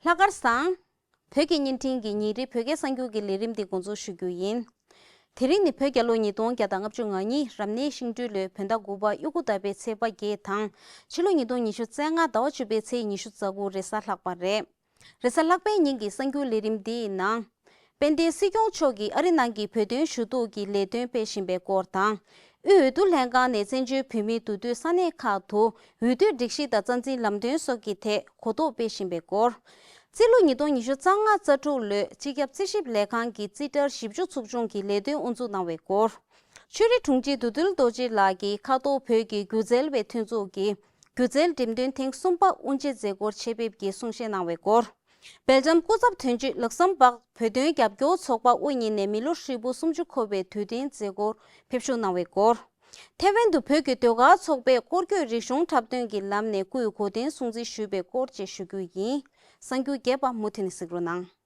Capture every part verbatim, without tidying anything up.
ལྷག་དཀར་བཟང་། བོད་ཀྱི་བརྙན་འཕྲིན་གྱི་ཉིན་རེའི་བོད་སྐད་གསར་འགྱུར་གྱི་ལས་རིམ་འདི་འགོ་འཛུགས་ཞུ་རྒྱུ་ཡིན། དེ་རིང་ནི་བོད་རྒྱལ་ལོ་ཉིས་སྟོང་བརྒྱ་དང་ལྔ་བཅུ་ང་གཉིས་རབ་གནས་ཤིང་སྦྲུལ་ལོའི་བོད་ཟླ་དགུ་པ་དབྱར་དགུན་ཟླ་བའི་ཚེས་པ་བརྒྱད་དང་། ཕྱི་ལོ་ཉིས་སྟོང་ཉི་ཤུ་རྩ་ལྔ་ཟླ་བ་བཅུ་པའི་ཚེས་ཉི་ཤུ་རྩ་དགུ་རེས་གཟའ་ལྷག་པ་རེད། རེས་གཟའ་ལྷག་པའི་ཉིན་གྱི་གསར་འགྱུར་ལས་རིམ་འདིའི་ནང་། དཔལ་ལྡན་སྲིད་སྐྱོང་མཆོག་གིས་ཨ་རི་ནང་གི་བོད་དོན་ཞུ་གཏུག་གི་ལས་དོན་སྤེལ་བཞིན་པའི་སྐོར་དང་། དབུས་འོས་བསྡུ་ལྷན་ཁང་ནས་བཙན་བྱོལ་བོད་མིའི་འདུས་སྡོད་ས་གནས་ཁག་ཏུ་འོས་བསྡུའི་སྒྲིག་གཞི་དང་རྩ་འཛིན་ལམ་སྟོན་སོགས་ཀྱི་ཐད་གོ་རྟོགས་སྤེལ་བཞིན་པའི་སྐོར། རྩིས་ལོ་ཉིས་སྟོང་ཉི་ཤུ་རྩ་ལྔ་རྩ་དྲུག་ལོའི་སྤྱི་ཁྱབ་རྩིས་ཞིབ་ལས་ཁང་གི་རྩིས་ཁྲ་བཞི་བཅུ་ཚོགས་ཆུང་གི་ལས་དོན་དབུ་འཛུགས་གནང་བའི་སྐོར། ཆོས་རིག་དྲུང་ཆེ་བདུད་འདུལ་རྡོ་རྗེ་ལགས་ཀྱིས་ཁ་ཐོར་བོད་ཀྱི་སྒྱུ་རྩལ་བའི་མཐུན་ཚོགས་ཀྱི་སྒྱུ་རྩལ་འགྲེམས་སྟོན་ཐེངས་གསུམ་པ་དབུ་འབྱེད་མཛད་སྒོར་ཆེད་ཕེབས་ཀྱིས་གསུང་བཤད་གནང་བའི་སྐོར། སྦེལ་ཇམ་སྐུ་ཚབ་དོན་གཅོད་ལག་སམ་བྷག་བོད་དོན་རྒྱབ་སྐྱོར་ཚོགས་པ་དབུ་བརྙེས་ནས་མི་ལོ་ཧྲིལ་པོ་སུམ་ཅུ་འཁོར་བའི་དུས་སྟོན་མཛད་སྒོར་ཕེབས་ཞུགས་གནང་བའི་སྐོར། ཐེ་ཝན་དུ་བོད་ཀྱི་ཟློས་གར་ཚོགས་པས་སྐོར་སྐྱོད་རིག་གཞུང་འཁྲབ་སྟོན་གྱི་ལམ་ནས་སྐུའི་གོ་སྟོན་སྲུང་བརྩི་ཞུས་པའི་སྐོར་བཅས་ཞུ་རྒྱུ་ཡིན། གསར་འགྱུར་རྒྱས་པ་མུ་མཐུད་ནས་གཟིགས་རོགས་གནང་།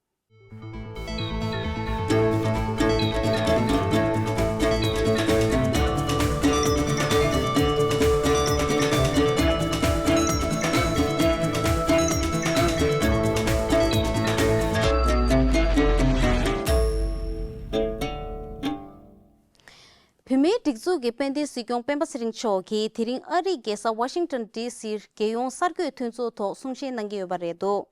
བོད་མིའི་སྒྲིག་འཛུགས་ཀྱི་དཔལ་ལྡན་སྲིད་སྐྱོང་སྤེན་པ་ཚེ་རིང་མཆོག་གིས་དེ་རིང་ཨ་རིའི་རྒྱལ་ས་ཝ་ཤིང་ཊོན་ཌི་སིར་རྒྱལ་ཡོངས་གསར་འགོད་མཐུན་ཚོགས་ཐོག་གསུང་བཤད་གནང་གི་ཡོད་པ་རེད་འདུག་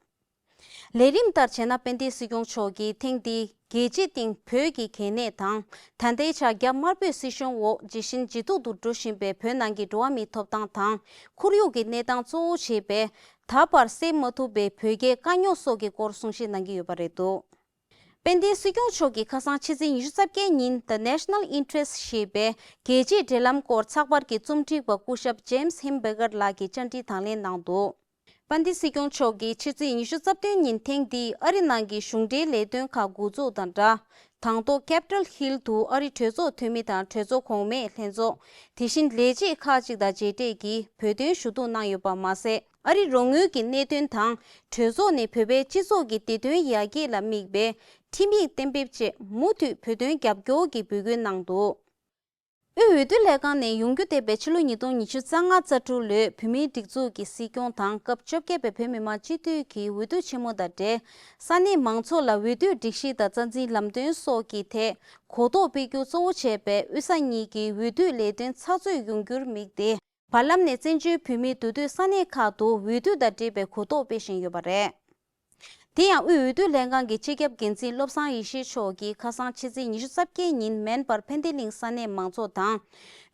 ལས་རིམ་ལྟར་བྱས་ན། དཔལ་ལྡན་སྲིད་སྐྱོང་མཆོག་གིས་ཐེངས་འདིའི་རྒྱལ་སྤྱིའི་སྟེང་བོད་ཀྱི་གལ་གནད་དང་། ད་ལྟའི་ཆར་རྒྱ་དམར་པོའི་སྲིད་གཞུང་འོག་ཇི་བཞིན་ཇེ་སྡུག་ཏུ་འགྲོ་བཞིན་པའི་བོད་ནང་གི་འགྲོ་བ་མིའི་ཐོབ་ཐང་དང་། ཁོར་ཡུག་གི་གནས་སྟངས་གཙོ་བོ་བྱས་པའི་ད་བར་སེལ་མ་ཐུབ་པའི་བོད་རྒྱའི་དཀའ་རྙོག་སོགས་ཀྱི་སྐོར་གསུང་བཤད་གནང་གི་ཡོད་པ་རེད་འདུག་དཔལ་ལྡན་སྲིད་སྐྱོང་མཆོག་གིས་ཁ་སང་ཕྱི་ཚེས་ཉི་ཤུ་རྩ་བརྒྱད་ཉིན་The National Interest ཞེས་པའི་རྒྱལ་སྤྱིའི་འབྲེལ་ལམ་སྐོར་ཚགས་པར་གྱི་རྩོམ་སྒྲིག་པ་སྐུ་ཞབས་James Himberger ལགས་ཀྱིས་བཅར་འདྲི་དང་ལེན་གནང་འདུག་དཔལ་ལྡན་སྲིད་སྐྱོང་མཆོག་གིས་ཕྱི་ཚེས་ཉི་ཤུ་རྩ་བདུན་ཉིན་ཐེངས་འདིའི་ཨ་རི་ནང་གི་གཞུང་འབྲེལ་ལས་དོན་ཁག་འགོ་འཛུགས་དང་སྦྲགས། དང་ཐོག་Capitol Hill དུ་ཨ་རི་གྲོས་ཚོགས་འཐུས་མི་དང་གྲོས་ཚོགས་གོང་མའི་ལྷན་ཚོགས། དེ་བཞིན་ལས་བྱེད་ཁག་ཅིག་དང་མཇལ་འཕྲད་ཀྱིས་བོད་དོན་ཞུ་གཏུག་གནང་ཡོད་པ་མ་ཟད། ཨ་རི་རོགས་དངུལ་གྱི་གནད་དོན་དང་། གྲོས་ཚོགས་ནས་བོད་པའི་སྤྱི་ཚོགས་ཀྱི་བདེ་དོན་ཡར་རྒྱས་ལ་དམིགས་པའི་ཁྲིམས་ཡིག་གཏན་འབེབས་བཅས་མུ་མཐུད་བོད་དོན་རྒྱབ་སྐྱོར་གྱི་འབོད་སྐུལ་གནང་འདུག་དབུས་འོས་བསྡུ་ལྷན་ཁང་ནས་ཡོང་རྒྱུ་བསྡད་པའི་ཕྱི་ལོ་ཉིས་སྟོང་ཉི་ཤུ་རྩ་ལྔ་རྩ་དྲུག་ལོའི་བོད་མིའི་སྒྲིག་འཛུགས་ཀྱི་སྲིད་སྐྱོང་དང་སྐབས་བཅོ་བརྒྱད་པའི་བོད་མི་མང་སྤྱི་འཐུས་ཀྱི་འོས་བསྡུ་ཆེན་མོ་དང་འབྲེལ། ས་གནས་མང་ཚོགས་ལ་འོས་བསྡུའི་སྒྲིག་གཞི་དང་རྩ་འཛིན་ལམ་སྟོན་སོགས་ཀྱི་ཐད་གོ་རྟོགས་སྤེལ་རྒྱུ་གཙོ་བོ་བྱས་པའི་དབུས་ས་གཉིས་ཀྱི་འོས་བསྡུ་ལས་དོན་ཚགས་ཚུད་ཡོང་རྒྱུར་དམིགས་ཏེ། བར་ལམ་ནས་བཙན་བྱོལ་བོད་མིའི་འདུས་སྡོད་ས་གནས་ཁག་ཏུ་འོས་བསྡུ་དང་འབྲེལ་བའི་གོ་རྟོགས་སྤེལ་བཞིན་ཡོད་པ་རེད། དེ་ཡང་དབུས་འོས་བསྡུ་ལྷན་ཁང་གི་སྤྱི་ཁྱབ་འགན་འཛིན་བློ་བཟང་ཡེ་ཤེས་མཆོག་གིས་ཁ་སང་ཕྱི་ཚེས་ཉི་ཤུ་རྩ་བརྒྱད་ཉིན་མན་པར་ཕན་བདེ་གླིང་ས་གནས་མང་ཚོགས་དང་།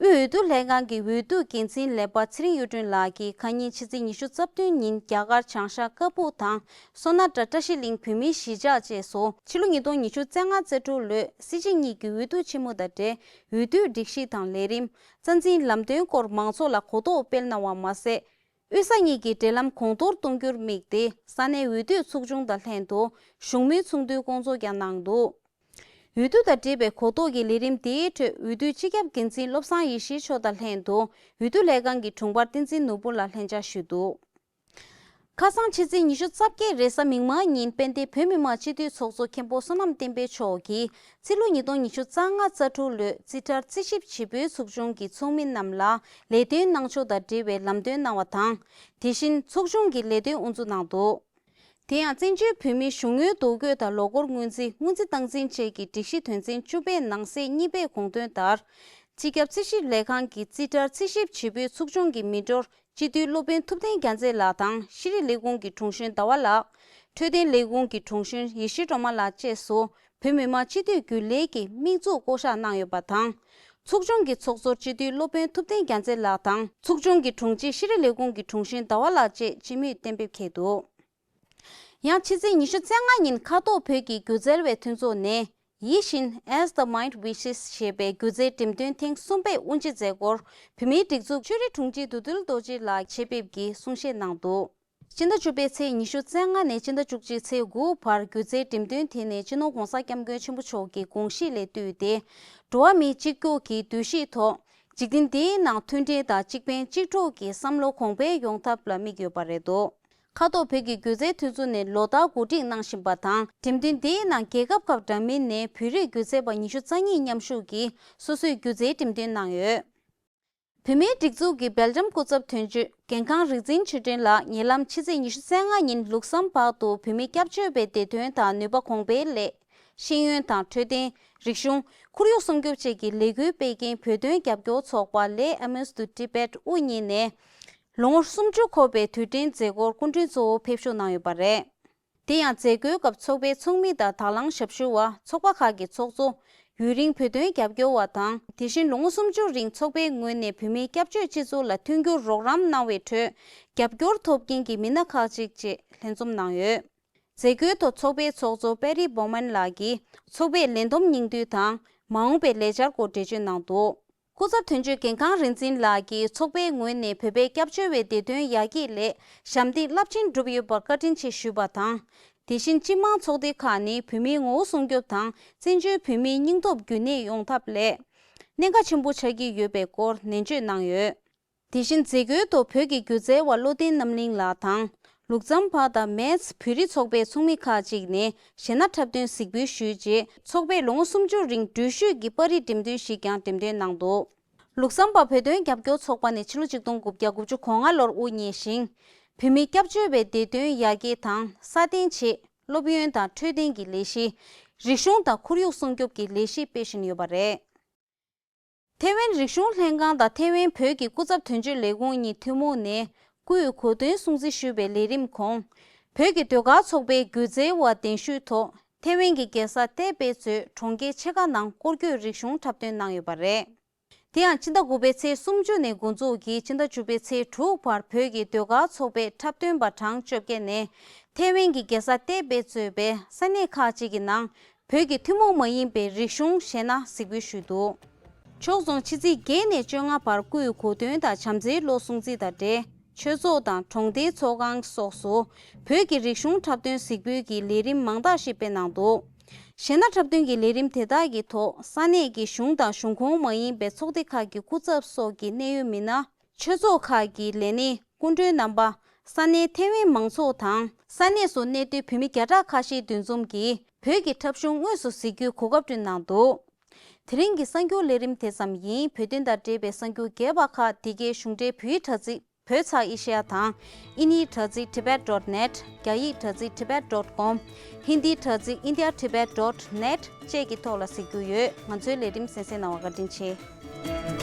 དབུས་འོས་བསྡུ་ལྷན་ཁང་གི་འོས་བསྡུ་འགན་འཛིན་ལས་པ་ཚེ་རིང་གཡུ་སྒྲོན་ལགས་ཀྱིས་ཁ་ཉིན་ཕྱི་ཚེས་ཉི་ཤུ་རྩ་བདུན་ཉིན་རྒྱ་གར་བྱང་ཤར་ཀ་སྦུག་དང་སོ་ན་ཏྲ་བཀྲ་ཤིས་གླིང་བོད་མིའི་གཞིས་ཆགས་བཅས་སུ་ཕྱི་ལོ་ཉིས་སྟོང་ཉི་ཤུ་རྩ་ལྔ་རྩ་དྲུག་ལོའི་སྲིད་སྤྱི་གཉིས་ཀྱི་འོས་བསྡུ་ཆེན་མོ་དང་འབྲེལ་འོས་བསྡུའི་སྒྲིག་གཞི་དང་ལས་རིམ། རྩ་འཛིན་ལམ་སྟོན་སྐོར་མང་ཚོགས་ལ་གོ་རྟོགས་སྤེལ་གནང་བ་མ་ཟད། དབུས་ས་གཉིས་ཀྱི་འབྲེལ་ལམ་གོང་མཐོར་གཏོང་རྒྱུར་དམིགས་ཏེ་ས་གནས་འོས་བསྡུ་ཚོགས་ཆུང་དང་ལྷན་དུ་བཞུགས་མོལ་ཚོགས་འདུའི་བསྐོང་ཚོགས་ཀྱང་གནང་འདུག་འོས་བསྡུ་དང་འབྲེལ་བའི་གོ་རྟོགས་ཀྱི་ལས་རིམ་དེའི་ཁྲོད་འོས་བསྡུའི་སྤྱི་ཁྱབ་འགན་འཛིན་བློ་བཟང་ཡེ་ཤེས་མཆོག་དང་ལྷན་དུ་འོས་བསྡུ་ལས་ཁང་གི་དྲུང་འཕར་བསྟན་འཛིན་ནོར་བུ་ལགས་ལྷན་བཅར་ཞུས་འདུག་ཁ་སང་ཕྱི་ཚེས་ཉི་ཤུ་རྩ་བརྒྱད་རེས་གཟའ་མིག་དམར་ཉིན་དཔལ་ལྡན་བོད་མི་མང་སྤྱི་འཐུས་ཚོགས་གཙོ་མཁན་པོ་བསོད་ནམས་བསྟན་འཕེལ་མཆོག་གིས་རྩིས་ལོ་ཉིས་སྟོང་ཉི་ཤུ་རྩ་ལྔ་རྩ་དྲུག་ལོའི་རྩིས་ཁྲར་རྩིས་ཞིབ་བྱེད་པོའི་ཚོགས་ཆུང་གི་ཚོགས་མི་རྣམས་ལ་ལས་དོན་གནང་ཕྱོགས་དང་འབྲེལ་བའི་ལམ་སྟོན་གནང་བ་དང་། དེ་བཞིན་ཚོགས་ཆུང་གི་ལས་དོན་དབུ་འཛུགས་གནང་འདུག་དེ་ཡང་བཙན་བྱོལ་བོད་མིའི་གཞུང་དངུལ་ལྡོག་བཀོད་དང་ལོ་འཁོར་སྔོན་རྩིས་སྔོན་རྩིས་སྟངས་འཛིན་བཅས་ཀྱི་སྒྲིག་གཞི་དོན་ཚན་བཅུ་པའི་ནང་གསེས་གཉིས་པའི་དགོངས་དོན་ལྟར། སྤྱི་ཁྱབ་རྩིས་ཞིབ་ལས་ཁང་གི་རྩིས་ཁྲར་རྩིས་ཞིབ་བྱེད་པོའི་ཚོགས་ཆུང་གི་མི་འགྲོར་སྤྱི་འཐུས་སློབ་དཔོན་ཐུབ་བསྟན་རྒྱལ་མཚན་ལགས་དང་ཤེས་རིག་ལས་ཁུངས་ཀྱི་དྲུང་གཞོན་ཟླ་བ་ལགས། འཕྲོད་བསྟེན་ལས་ཁུངས་ཀྱི་དྲུང་གཞོན་ཡེ་ཤེས་སྒྲོལ་མ་ལགས་བཅས་སུ་བོད་མི་མང་སྤྱི་འཐུས་རྒྱུན་ལས་ཀྱི་དམིགས་འཛུགས་བསྐོ་གཞག་གནང་ཡོད་པ་དང་། ཚོགས་ཆུང་གི་ཚོགས་གཙོར་སྤྱི་འཐུས་སློབ་དཔོན་ཐུབ་བསྟན་རྒྱལ་མཚན་ལགས་དང་ཚོགས་ཆུང་གི་དྲུང་ཆེ་ཤེས་རིག་ལས་ཁུངས་ཀྱི་དྲུང་གཞོན་ཟླ་བ་ལགས་བཅས་སྤྱི་མོས་གཏན་འབེབས་འཁེལ་འདུག་ཡང་ཕྱི་ཚེས་ཉི་ཤུ་རྩ་ལྔ་ཉིན་ཁ་ཐོག་བོད་ཀྱི་སྒྱུ་རྩལ་བའི་མཐུན་ཚོགས་ནས་ཡིད་བཞིན་As the Mind Wishes ཞེས་པའི་སྒྱུ་རྩལ་འགྲེམས་སྟོན་ཐེངས་གསུམ་པའི་དབུ་འབྱེད་མཛད་སྒོར་བོད་མིའི་སྒྲིག་འཛུགས་ཆོས་རིག་དྲུང་ཆེ་བདུད་འདུལ་རྡོ་རྗེ་ལགས་ཆེད་ཕེབས་ཀྱིས་གསུང་བཤད་གནང་འདུག་སྤྱི་ཟླ་བཅུ་པའི་ཚེས་ཉི་ཤུ་རྩ་ལྔ་ནས་སྤྱི་ཟླ་བཅུ་གཅིག་ཚེས་དགུ་བར་སྒྱུ་རྩལ་འགྲེམས་སྟོན་དེ་ནི་སྤྱི་ནོར་༧གོང་ས་༧སྐྱབས་མགོན་ཆེན་པོ་མཆོག་གི་དགོངས་གཞི་ལས་བཏུས་ཏེ། འགྲོ་བ་མིའི་གཅིག་གྱུར་གྱི་འདུ་ཤེས་ཐོག་འཇིག་རྟེན་འདིའི་ནང་མཐུན་སྒྲིལ་དང་གཅིག་ཕན་གཅིག་གྲོགས་ཀྱི་བསམ་བློ་གོང་འཕེལ་ཡོང་ཐབས་ལ་དམིགས་ཡོད་པ་རེད་འདུག་ཁ་ཐོག་བོད་ཀྱི་སྒྱུ་རྩལ་མཐུན་ཚོགས་ནས་ལོ་ལྟར་གོ་སྒྲིག་གནང་བཞིན་པ་དང་། འགྲེམས་སྟོན་འདིའི་ནང་རྒྱལ་ཁབ་ཁག་འདྲ་མིན་ནས་བོད་རིགས་སྒྱུ་རྩལ་པ་ཉི་ཤུ་རྩ་གཉིས་མཉམ་ཞུགས་ཀྱིས་སོ་སོའི་སྒྱུ་རྩལ་འགྲེམས་སྟོན་གནང་ཡོད། བོད་མིའི་སྒྲིག་འཛུགས་ཀྱི་སྦེལ་ཇམ་སྐུ་ཚབ་དོན་གཅོད་རྒན་ཁང་རིག་འཛིན་ཆོས་སྒྲོན་ལགས་ཉེ་ལམ་ཕྱི་ཚེས་ཉི་ཤུ་རྩ་ལྔ་ཉིན་ལུགས་བསམ་བར་དུ་བོད་མི་སྐྱབས་བཅོལ་བའི་བདེ་དོན་དང་ནུས་པ་གོང་འཕེལ་སླད། ཤེས་ཡོན་དང་འཕྲོད་བསྟེན། རིག་གཞུང་། ཁོར་ཡུག་སྲུང་སྐྱོབ་བཅས་ཀྱི་ལས་འགུལ་སྤེལ་མཁན་བོད་དོན་རྒྱབ་སྐྱོར་ཚོགས་པ་Les Amis du Tibet དབུ་བརྙེས་ནས། ལོ་ངོ་སུམ་ཅུ་འཁོར་བའི་དུས་དྲན་མཛད་སྒོར་སྐུ་མགྲོན་གཙོ་བོ་ཕེབས་ཞུགས་གནང་ཡོད་པ་རེད། དེ་ཡང་མཛད་སྒོའི་སྐབས་ཚོགས་པའི་ཚོགས་མི་དང་དང་བླངས་ཞབས་ཞུ་བ། ཚོགས་པ་ཁག་གི་ཚོགས་གཙོ། ཡུན་རིང་བོད་དོན་རྒྱབ་སྐྱོར་བ་དང་། དེ་བཞིན་ལོ་ངོ་སུམ་ཅུ་རིང་ཚོགས་པའི་ངོས་ནས་བོད་མིའི་སྐྱབས་བཅོལ་སྤྱི་ཚོགས་ལ་མཐུན་འགྱུར་རོགས་རམ་གནང་བའི་ཁྲོད། རྒྱབ་སྐྱོར་ཐོབ་མཁན་གྱི་མི་སྣ་ཁག་ཅིག་བཅས་ལྷན་འཛོམས་གནང་ཡོད། མཛད་སྒོའི་ཐོག་ཚོགས་པའི་ཚོགས་གཙོ་པེ་རི་བོ་མན་ལགས་ཀྱིས་ཚོགས་པའི་ལས་བསྡོམས་སྙིང་བསྡུས་དང་། མ་འོངས་པའི་ལས་འཆར་སྐོར་འགྲེལ་བརྗོད་གནང་འདུག་སྐུ་ཚབ་དོན་གཅོད་རྒན་ཁང་རིག་འཛིན་ལགས་ཀྱིས་ཚོགས་པའི་ངོས་ནས་བོད་པའི་སྐྱབས་བཅོལ་བའི་བདེ་དོན་ཡར་རྒྱས་སླད་ཞབས་འདེགས་རླབས་ཆེན་བསྒྲུབས་ཡོད་པར་བཀའ་དྲིན་ཆེ་ཞུས་པ་དང་། དེ་བཞིན་སྤྱི་དམངས་ཚོགས་སྡེ་ཁག་ནི་བོད་མིའི་ངོ་བོ་སྲུང་སྐྱོབ་དང་བཙན་བྱོལ་བོད་མིའི་སྙིང་སྟོབས་རྒྱུན་གནས་ཡོང་ཐབས་སླད་གནད་འགག་ཆེན་པོ་ཆགས་ཀྱི་ཡོད་པའི་སྐོར་ནན་བརྗོད་གནང་ཡོད། དེ་བཞིན་མཛད་སྒོའི་ཐོག་བོད་ཀྱི་སྒྱུ་རྩལ་བ་བློ་བརྟན་རྣམ་གླིང་ལགས་དང་། ལུག་ཙམ་པ་དང་མེད་བོད་རིགས་ཚོགས་པའི་ཚོགས་མི་ཁག་ཅིག་ནས་གཞས་སྣ་འཁྲབ་སྟོན་གཟིགས་འབུལ་ཞུས་རྗེས་ཚོགས་པའི་ལོ་ངོ་སུམ་ཅུ་རིང་འགྲུལ་བཞུད་ཀྱི་པར་རིས་འགྲེམས་སྟོན་ཞིག་ཀྱང་འགྲེམས་སྟོན་གནང་འདུག་ལུག་ཙམ་པ་བོད་དོན་རྒྱབ་སྐྱོར་ཚོགས་པ་ནི་ཕྱི་ལོ་ཆིག་སྟོང་དགུ་བརྒྱ་དགུ་བཅུ་གོ་ལྔ་ལོར་དབུ་བརྙེས་ཤིང་། བོད་མི་སྐྱབས་བཅོལ་བའི་བདེ་དོན་ཡར་རྒྱས་དང་སྲ་བརྟན་ཆེད་སློབ་ཡོན་དང་འཕྲོད་བསྟེན་གྱི་ལས་གཞི། རིག་གཞུང་དང་ཁོར་ཡུག་སྲུང་སྐྱོབ་ཀྱི་ལས་གཞི་སྤེལ་བཞིན་ཡོད་པ་རེད། ཐེ་ཝན་རིག་གཞུང་ལྷན་ཁང་དང་ཐེ་ཝན་བོད་ཀྱི་སྐུ་ཚབ་དོན་གཅོད་ལས་ཁུངས་གཉིས་ཐུན་མོང་ནས་སྐུའི་གོ་སྟོན་སྲུང་བརྩི་ཞུས་པའི་ལས་རིམ་ཁོངས། བོད་ཀྱི་ཟློས་གར་ཚོགས་པའི་སྒྱུ་རྩལ་བ་གདན་ཞུས་ཐོག་ཐེ་ཝན་གྱི་རྒྱལ་ས་ཏེ་པེ་གཙོས་གྲོང་ཁྱེར་ཕྱེད་ཀ་ནང་སྐོར་སྐྱོད་རིག་གཞུང་འཁྲབ་སྟོན་གནང་ཡོད་པ་རེད། དེ་ཡང་ཕྱི་ཟླ་དགུ་པའི་ཚེས་སུམ་ཅུ་ནས་འགོ་འཛུགས་ཀྱིས་ཕྱི་ཟླ་བཅུ་པའི་ཚེས་དྲུག་བར་བོད་ཀྱི་ཟློས་གར་ཚོགས་པའི་འཁྲབ་སྟོན་པ་གྲངས་བཅོ་བརྒྱད་ནས་ཐེ་ཝན་གྱི་རྒྱལ་ས་ཏེ་པེ་གཙོས་པའི་ས་གནས་ཁག་ཅིག་གི་ནང་བོད་ཀྱི་ཐུན་མོང་མ་ཡིན་པའི་རིག་གཞུང་གཞས་སྣ་གཟིགས་འབུལ་ཞུས་འདུག་ཕྱོགས་མཚུངས་ཕྱི་ཚེས་བརྒྱད་ནས་བཅོ་ལྔ་བར་སྐུའི་གོ་སྟོན་དང་བྱམས་བརྩེའི་ལོ་སྲུང་བརྩི་དང་འབྲེལ་ཆོས་ཚོགས་དང་གྲོང་སྡེའི་ཚོགས་ཁང་སོགས་སུ་བོད་ཀྱི་རིག་གཞུང་འཁྲབ་སྟོན་གཟིགས་འབུལ་གྱི་ལས་རིམ་མང་དག་ཞིག་སྤེལ་གནང་འདུག་གཞས་སྣ་འཁྲབ་སྟོན་གྱི་ལས་རིམ་དེ་དག་གི་ཐོག་ས་གནས་ཀྱི་གཞུང་དང་གཞུང་ཁོངས་མ་ཡིན་པའི་ཚོགས་སྡེ་ཁག་གི་སྐུ་ཚབ་སོགས་ཀྱི་གནད་ཡོད་མི་སྣ། ཆོས་ཚོགས་ཁག་གི་ལས་སྣེ་སྐུ་མགྲོན་རྣམ་པ། ས་གནས་ཐེ་ཝན་མང་ཚོགས་དང་ས་གནས་སུ་གནས་སྡོད་བོད་མི་བརྒྱ་ཕྲག་ཁ་ཤས་འདུ་འཛོམས་ཀྱིས་བོད་ཀྱི་འཁྲབ་གཞུང་དངོས་སུ་གཟིགས་རྒྱུའི་གོ་སྐབས་བསྐྲུན་གནང་འདུག་དེ་རིང་གི་གསར་འགྱུར་ལས་རིམ་དེ་ཙམ་ཡིན། བོད་དོན་དང་འབྲེལ་བའི་གསར་འགྱུར་རྒྱས་པ་ཁག་འདི་གའི་གཞུང་འབྲེལ་བོད་ཡིག་དྲ་ཚིགས་བོད་ཚགས་ཨེ་ཤེ་ཡ་དང་། དབྱིན་ཡིག་དྲ་ཚིགས་tibet dot net། རྒྱ་ཡིག་དྲ་ཚིགས་tibet dot com། ཧིན་དིའི་དྲ་ཚིགས་india tibet dot net བཅས་ཀྱི་ཐོག་ལ་གཟིགས་རྒྱུ་ཡོད། ང་ཚོའི་ལས་རིམ་གསན་གཟིགས་གནང་བར་བཀའ་དྲིན་ཆེ།